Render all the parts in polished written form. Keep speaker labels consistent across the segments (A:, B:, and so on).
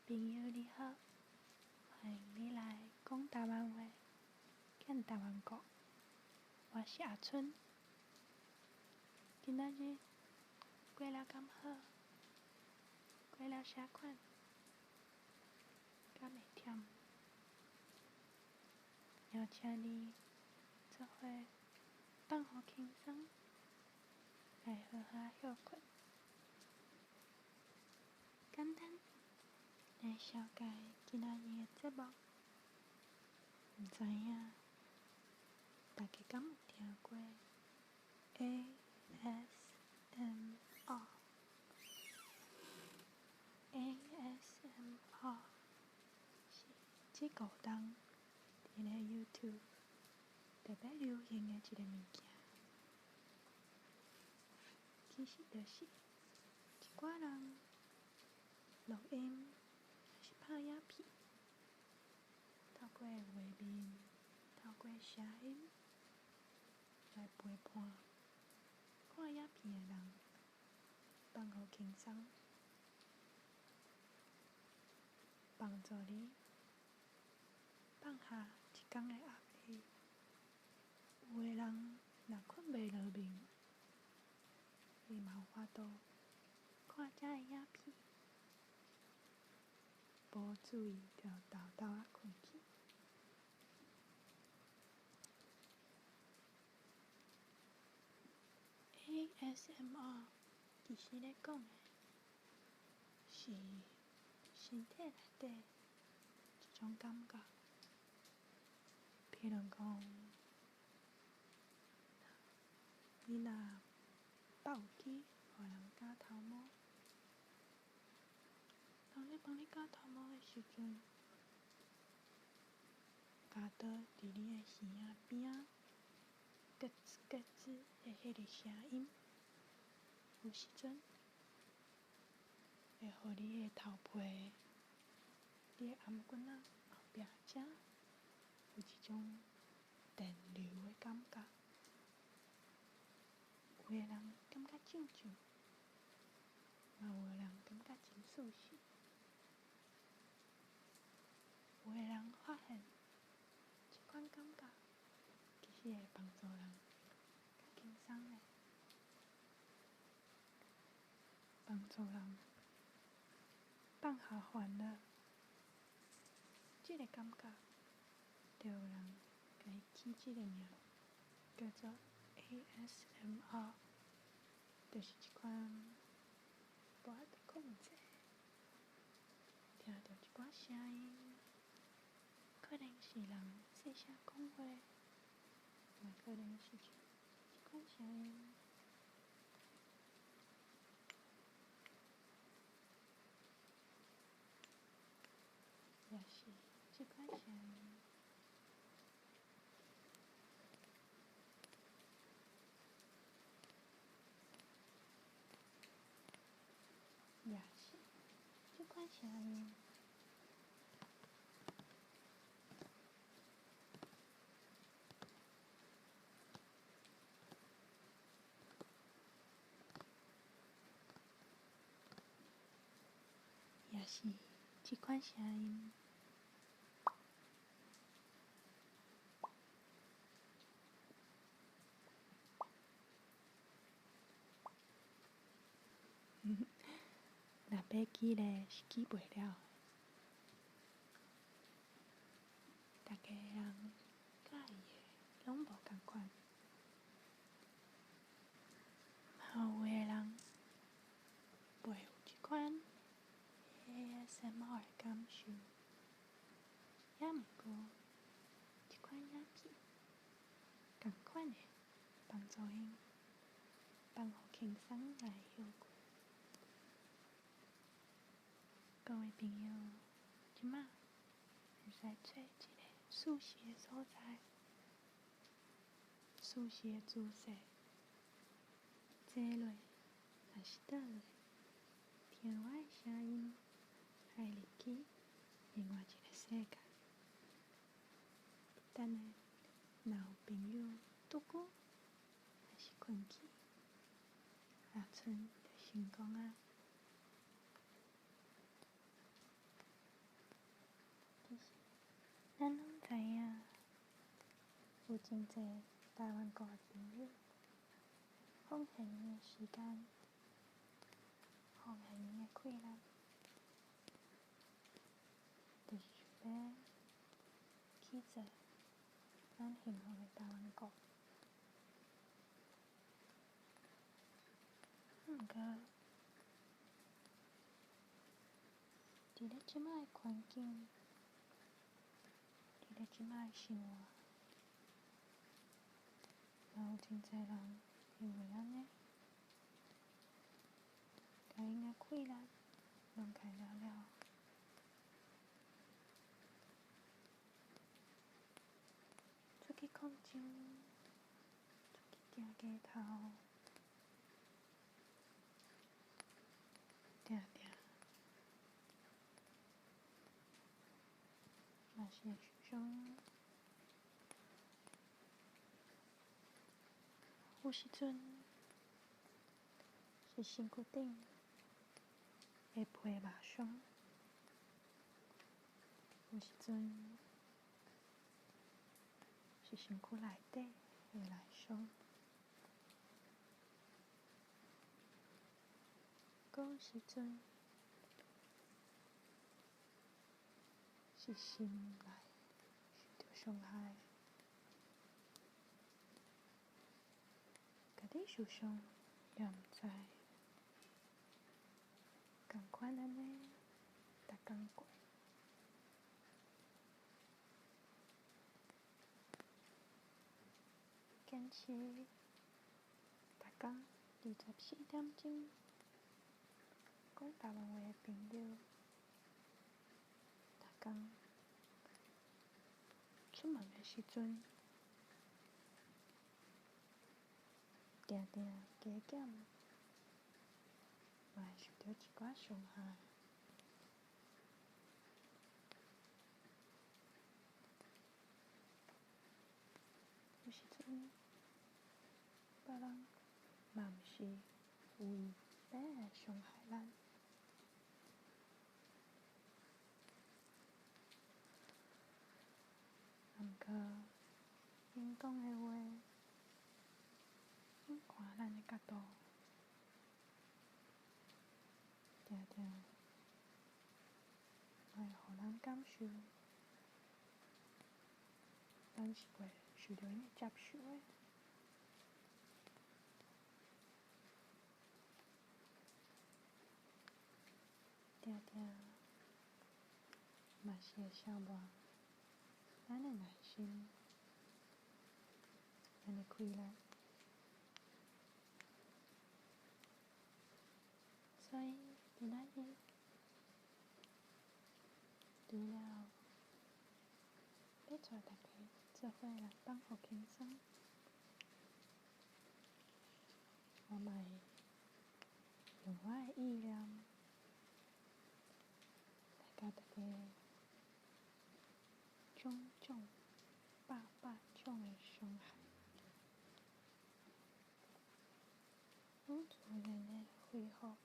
A: 朋友你好，歡迎你來講台灣話，見台灣國。我是阿春。今仔日過了敢好？過了啥款？敢會忝？邀請你做伙放予輕鬆，來好好歇睏。簡單來紹介今仔日的節目，毋知影大家敢有聽過 ASMR？ASMR 是這5冬佇咧 YouTube 特別流行的一個物件，其實就是一寡人錄音，抑是拍影片，透過畫面，透過聲音來陪伴看影片的人，放予輕鬆，幫助你放下一工的壓力。有的人若睏袂落眠，伊嘛有法度看這个影片。無注意就沓沓仔睏去。ASMR 其實咧講的是身體內底一種感覺，譬如講，你若捌有去予人剪頭毛。人咧幫你剪頭毛的時陣，鉸刀佇你的耳仔邊仔，咯吱咯吱的彼个聲音，有時陣會予你的頭皮、你的頷頸仔後壁遮有一種電流的感覺。有的人感覺脹脹，嘛有的人感覺真舒適。有的人發現，這款感覺其實會幫助人較輕鬆的，幫助人放下煩惱。這个感覺，就有人共伊起這个名，叫做 ASMR，就是這款無法度控制，聽著一寡聲音。可能是人細聲講話，嘛可能是這款聲音，也是這款聲音，也是這款聲音。也是這款聲音。若欲記咧，是記袂了。逐家人佮意的攏無仝款，嘛有的人袂有這款 ASMR 的感受，抑毋過這款影片仝款會幫助𪜶放予輕鬆來歇睏。各位朋友，這馬會使揣一个舒適的所在，舒適的姿勢，坐落，抑是倒落，聽我的聲音，來入去另外一个世界。等下，若有朋友拄久，抑是睏去，阿春就成功啊！有真濟台灣國的朋友，奉獻𪜶的時間，奉獻𪜶的氣力，就是想欲去做咱幸福的台灣國。毋過，佇咧這擺的環境，佇咧這擺的生活，嘛有真濟人因為按呢，共𪜶的氣力攏開了了，出去抗爭，出去行街頭，定定嘛是會受傷。有時陣是身軀頂的皮肉傷，有時陣是身軀內底的內傷，閣有時陣是心內受著傷害。家己受傷也毋知，仝款按呢，逐工過。堅持逐工24點鐘講台灣話的朋友，逐工出門的時陣，定定加減嘛會受著一寡傷害。有時陣，別人嘛毋是有意欲來傷害咱。啊，毋過，𪜶講的話，𪜶看咱的角度，定定嘛會予咱感受，咱是袂受著𪜶的接受的。定定嘛是會消磨咱的耐心，咱的氣力。所以今仔日，除了欲帶大家做伙來放予輕鬆，我嘛會用我的意念來共大家種種百百種的傷害，攏自然的恢復，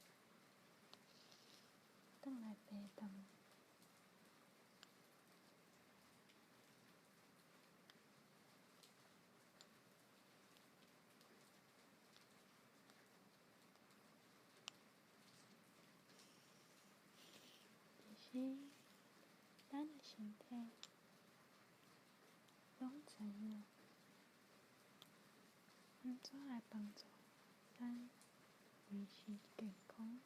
A: 轉來平淡。其實，咱的身體攏知影，按怎來幫助咱維持健康。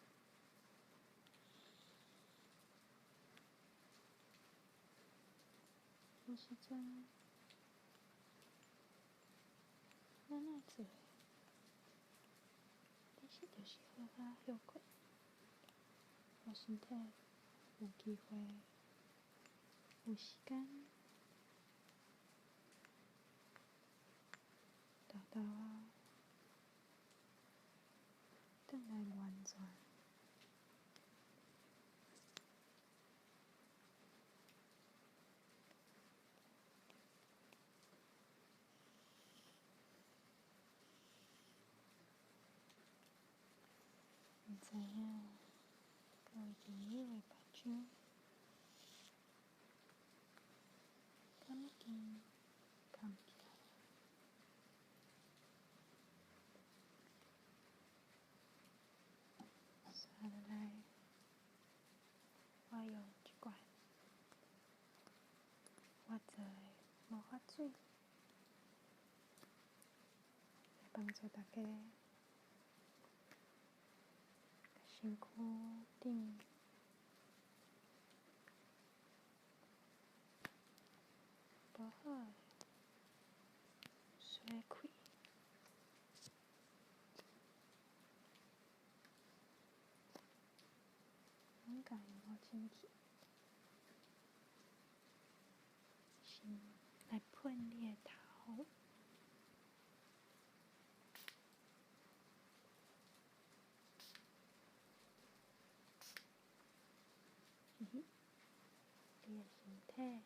A: 有時陣，咱愛做的，其實就是好好歇睏，予身體有機會、有時間，沓沓仔轉來完全。毋知影各位朋友的目睭，敢已經崁起來？魔法水，来帮助大家身躯顶无好的洗开。拢共伊抹清气，先来喷你的头。嘻嘻，你的身体，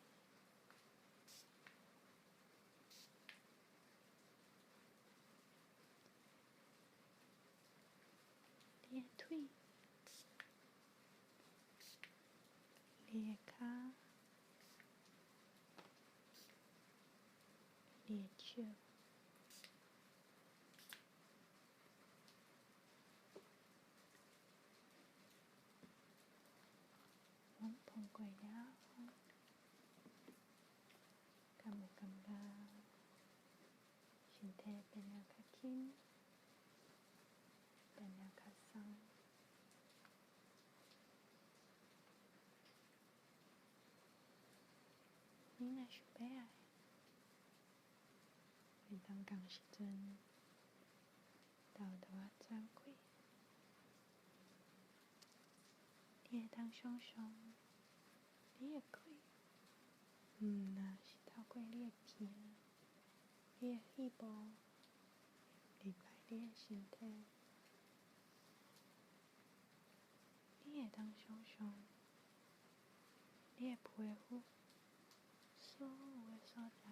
A: 你的腿，你的跤，你的手，拢喷过了后，敢有感觉身体变了较轻，变了较松？你若想欲爱，会当仝时阵沓沓仔转开，你会当想像你的气，毋若是透过你的鼻，你的肺部入来你的身体，你会当想像你的皮肤所有的所在，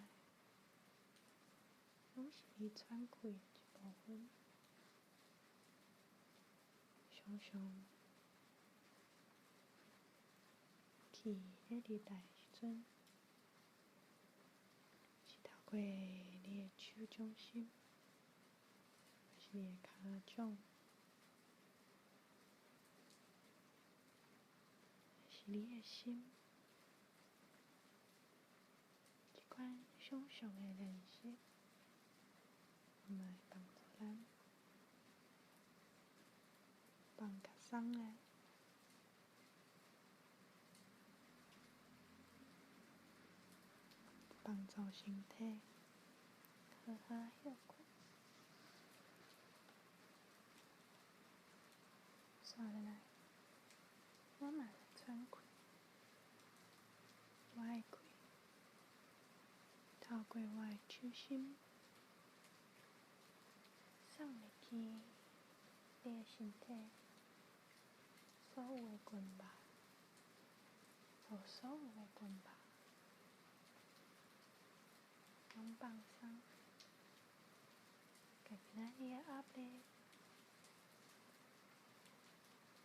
A: 拢是你喘气的一部分。想像气咧入来的时阵，是透过你的手掌心，抑是你的跤掌，抑是你的心，这款想像的练习，嘛会帮助咱放较松咧，帮助身体好好歇睏。煞落来，我嘛来喘气，我的气透过我的手心送入去你的身体所有的筋肉，予所有的筋肉拢放松。共今仔日的压力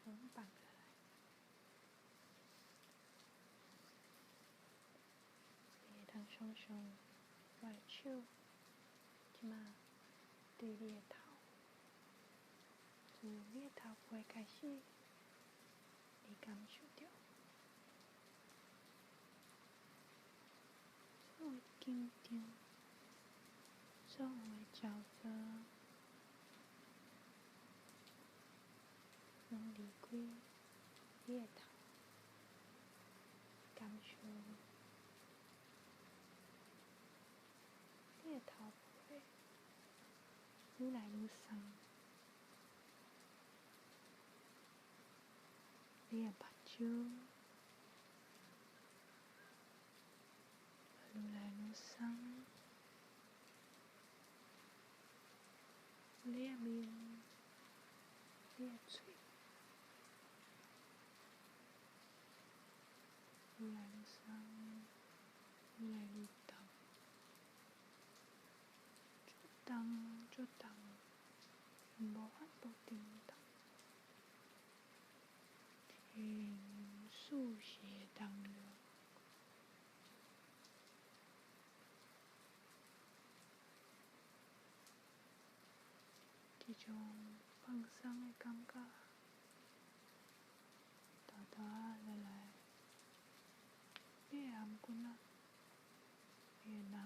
A: 拢放落来。你会当想像我的手这马对你的头，自你的头皮开始，你感受著所有的紧张，所有的焦躁，拢离开你的头，感受你的头皮愈来愈松，你的目睭愈来愈松，你的面，你的喙愈来愈松，愈来愈重，足重足重，无法度振动，真舒适的重量。这种放松的感觉，沓沓仔落来，你的頷颈仔，你的脑，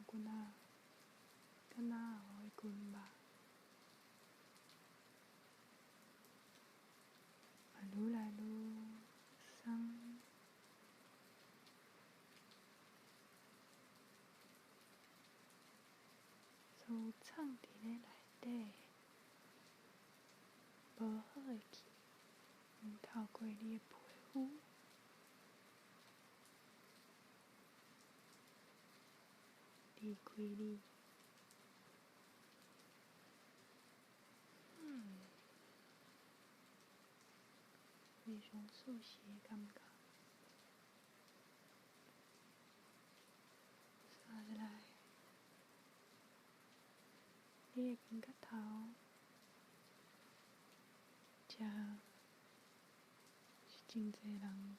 A: 裙仔佮嚨喉的裙肉，嘛愈來愈鬆。所有藏佇咧內底無好的氣，攏透過你的皮膚離開你。嗯，非常舒適的感覺。紲落來，你的肩胛頭，這是真濟人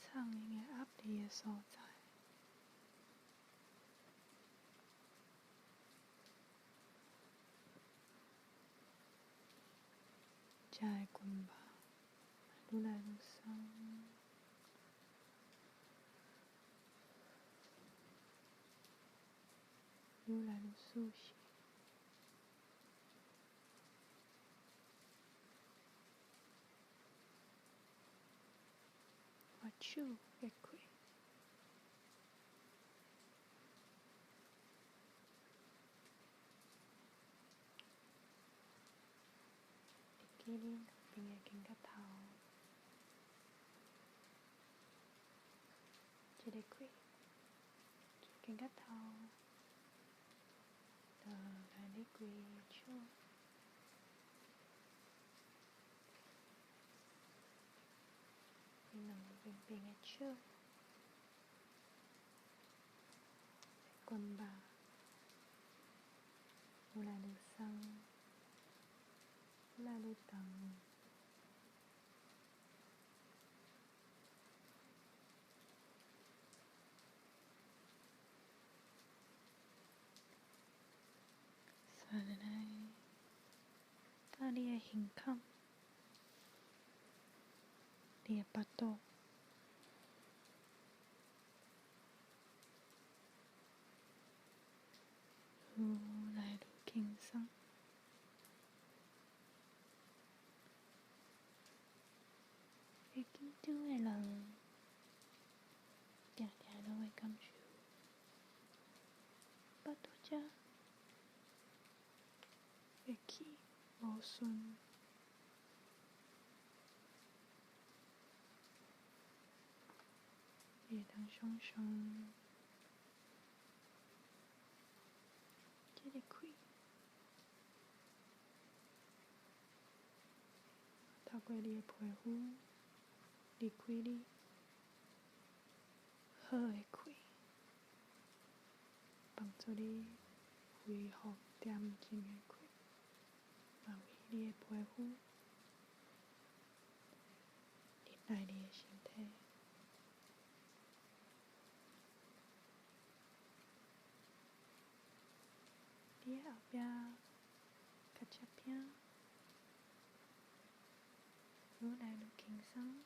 A: 藏𪜶的壓力的所在。這的裙肉愈來愈鬆，愈來愈舒適。我手的氣，入去你兩邊的肩胛頭，這个氣，肩胛頭，落來你規手。你兩邊邊的手，裙肉愈來愈鬆，愈來愈重。紲落來到你的胸口，你的腹肚，愈來愈輕鬆。會緊張的人，定定攏會感受腹肚遮的氣無順，你會當想像這个氣透過你的皮膚離開你，好的氣，幫助你恢復恬靜的氣，嘛為你的皮膚入來你的身體。你的後壁較側邊，愈來愈輕鬆。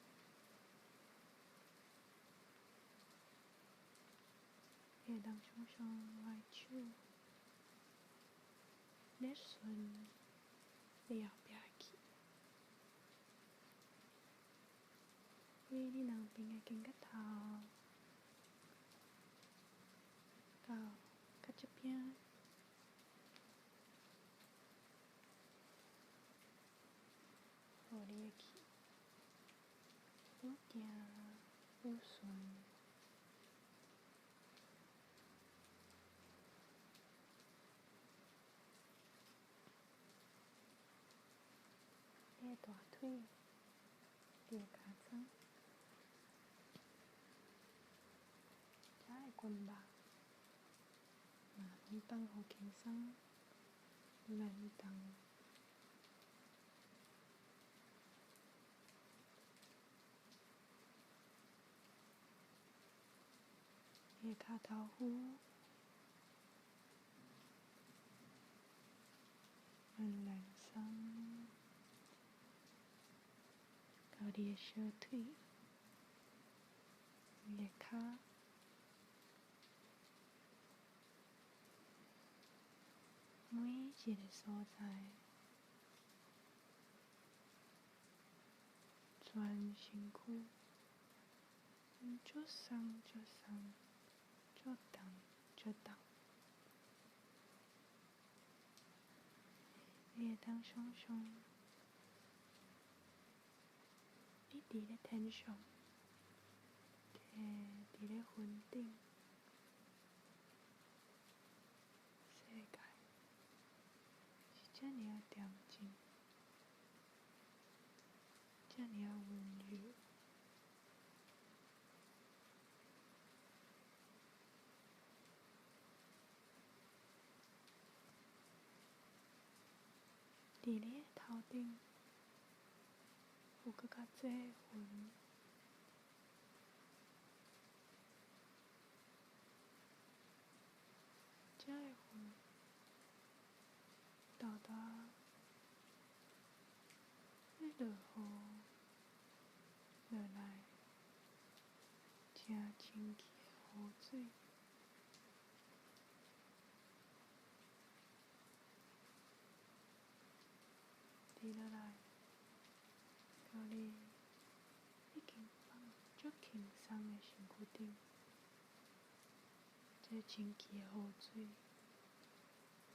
A: 你會當想像我的手咧順你後壁的氣，為你兩邊的肩胛頭到較側邊，予你的氣愈行愈順。你的大腿，你的尻川，遮的裙肉，嘛攏放予輕鬆，愈來愈重。你的跤頭趺，愈來愈鬆，到你的小腿，的跤，每一个所在，全身躯足鬆足鬆，足重足重。你會當想像，你佇咧天上，佇咧雲頂，世界是遮爾仔恬靜，遮爾仔溫柔。佇你的頭頂有閣較濟雲，這个雲沓沓咧落雨落來，誠清氣的雨水。滴落來，到你已經放足輕鬆的身軀頂，這清氣的雨水，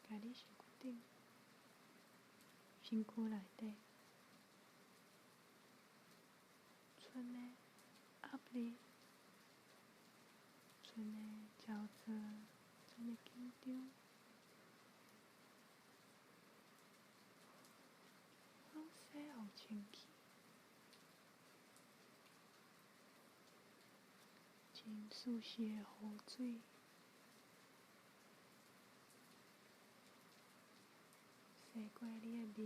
A: 共你身軀頂、身軀內底，賰的壓力、賰的焦躁、賰的緊張。攏洗予清氣，真舒適的雨水，洗過你的面，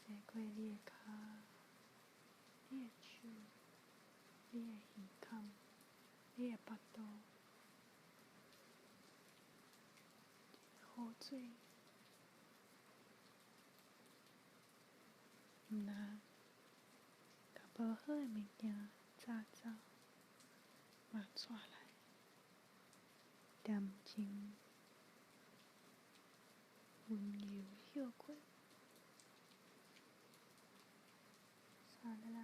A: 洗過你的跤，你的手，你的耳孔，你的腹肚，雨水。毋若共無好的物件炸走，嘛帶來恬靜、溫柔歇睏。紲落來，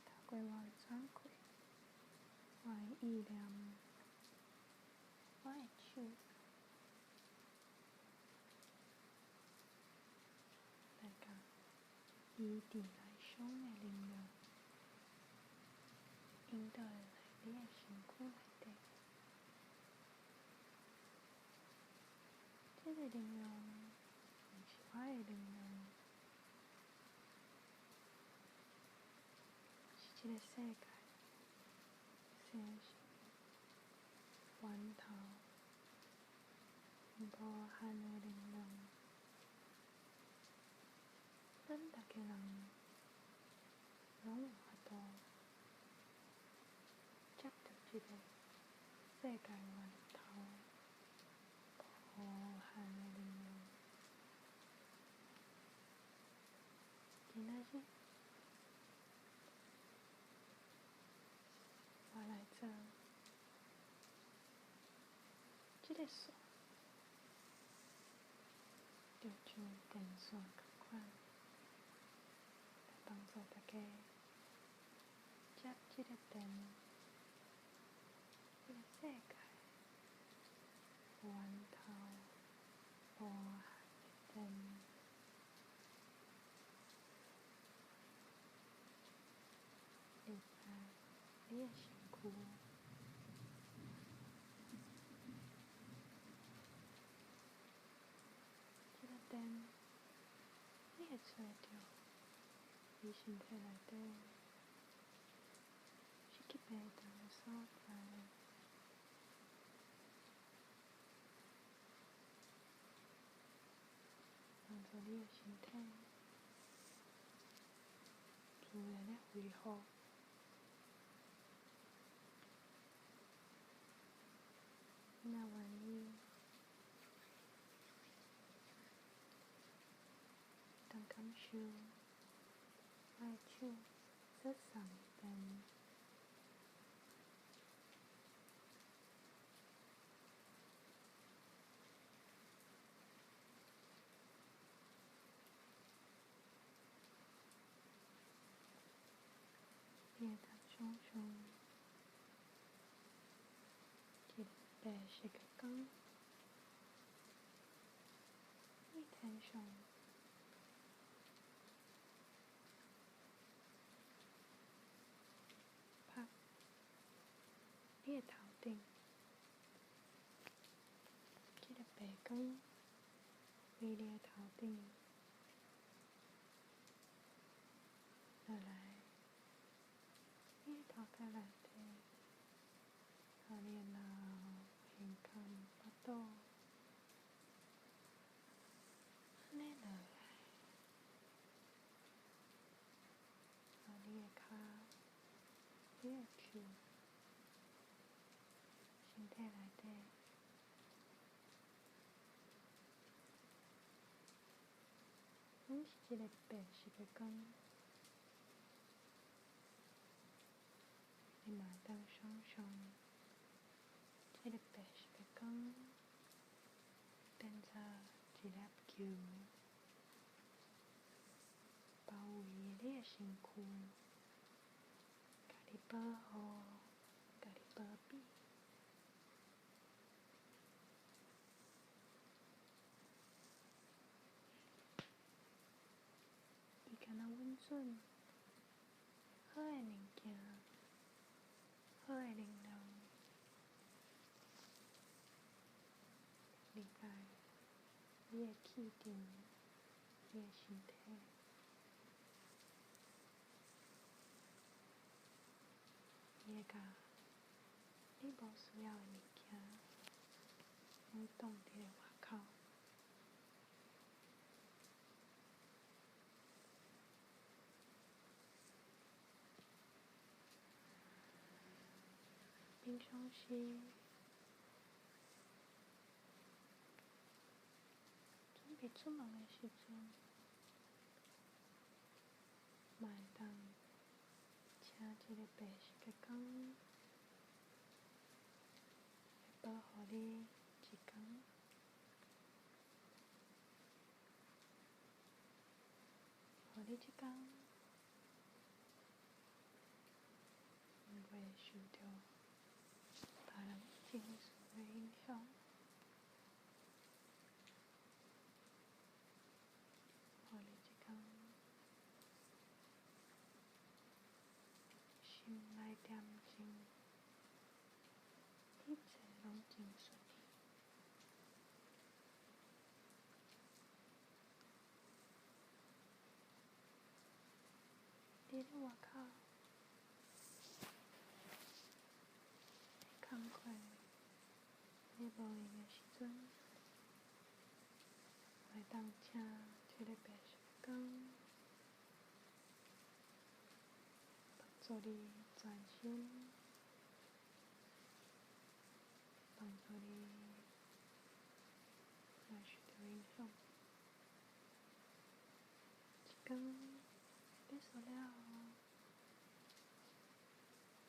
A: 透過我的喘氣，我的意念，我的手，來共醫治內傷的能量，引導來你的身軀內底。這个能量毋是我的能量，是這个世界、生源頭無限的能量。咱逐家人攏有法度接著這個世界源頭無限的能量。今仔日我來做這個線，就像電線仝款，來幫助大家接這個電，這個世界源頭無限的電，入來你的身軀。這個電，你會揣著你身體內底失去平衡的所在，幫助你的身體自然的恢復。你若願意，當感受我的手所送的電，想像一个白色的光，对天上拍你的头顶，这个白光对你的头顶落来，你的头壳内底，予你的脑、胸腔、腹肚，按呢落来，予你的跤、你的手、身體內底，攏是這個白色的光。你嘛會當想像，這個白色的光變做一粒球，包圍你的身軀，共你保護，共你保庇。伊敢若穩準好的物件，好的能量，入來你的氣場，你的身體，伊會共你無需要的物件，攏擋佇咧外口。平常時，準備出門的時陣，嘛會當請這個白色的光來保護你一工，予你這工毋會受著別人情緒的影響，予你這工心內恬靜，一切攏真順利。佇咧外口，工課，咧無閒的時陣，會當請這個白色的光，幫助你專心，幫助你袂受著影響。一工結束了後，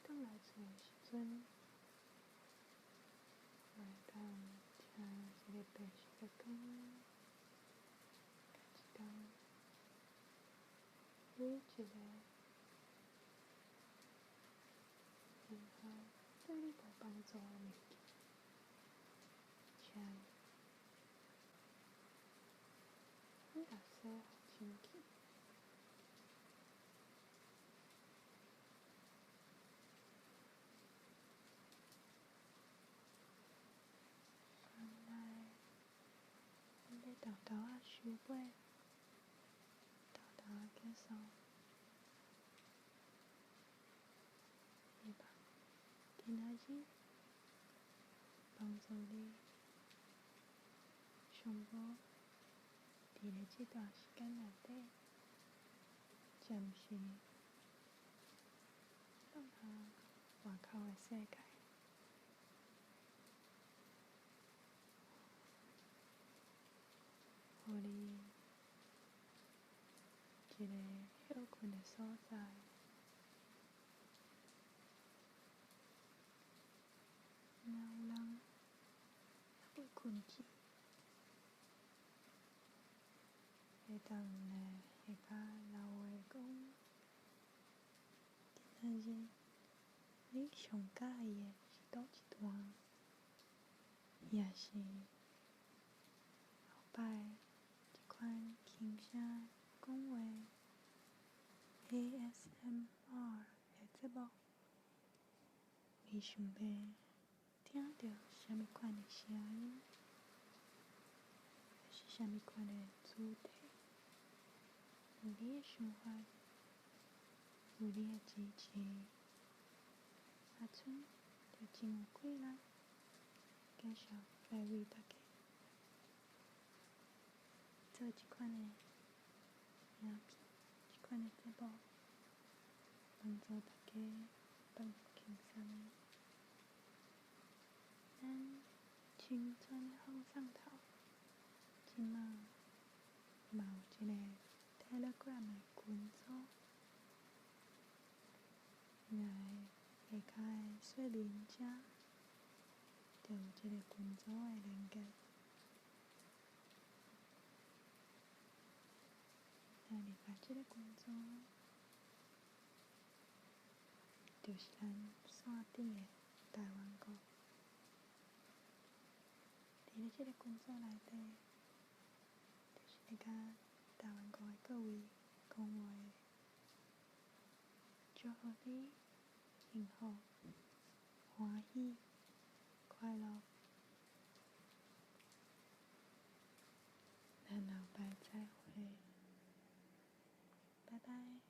A: 轉來厝的時陣，嘛會當請這個白色的光，共這工每一個任何對你無幫助的物件，請你攏共洗予清氣。原來，阮欲沓沓仔收尾，沓沓仔結束。希望今仔日幫助你上無佇咧這段時間內底，暫時放下外口的世界，予你一個歇睏的所在。若有人猶未睏去，會當來下跤留話講，今仔日你上佮意的是佗一段，抑是後擺這款輕聲講話 ASMR 的節目，你想欲聽著啥物款的聲音，抑是啥物款的主題？有你的想法，有你的支持，阿春就真有氣力，繼續來為大家做這款的影片，這款的節目，幫助大家放輕鬆。咱青春的放送頭，這馬嘛有一個 Telegram 的群組，來下跤的說明這就有這個群組的連結。來入來這個群組，就是咱線頂的台灣國。佇咧這個群組內底，就是咧佮台灣國的各位講話，祝福你幸福、歡喜、快樂。咱後擺再會，拜拜。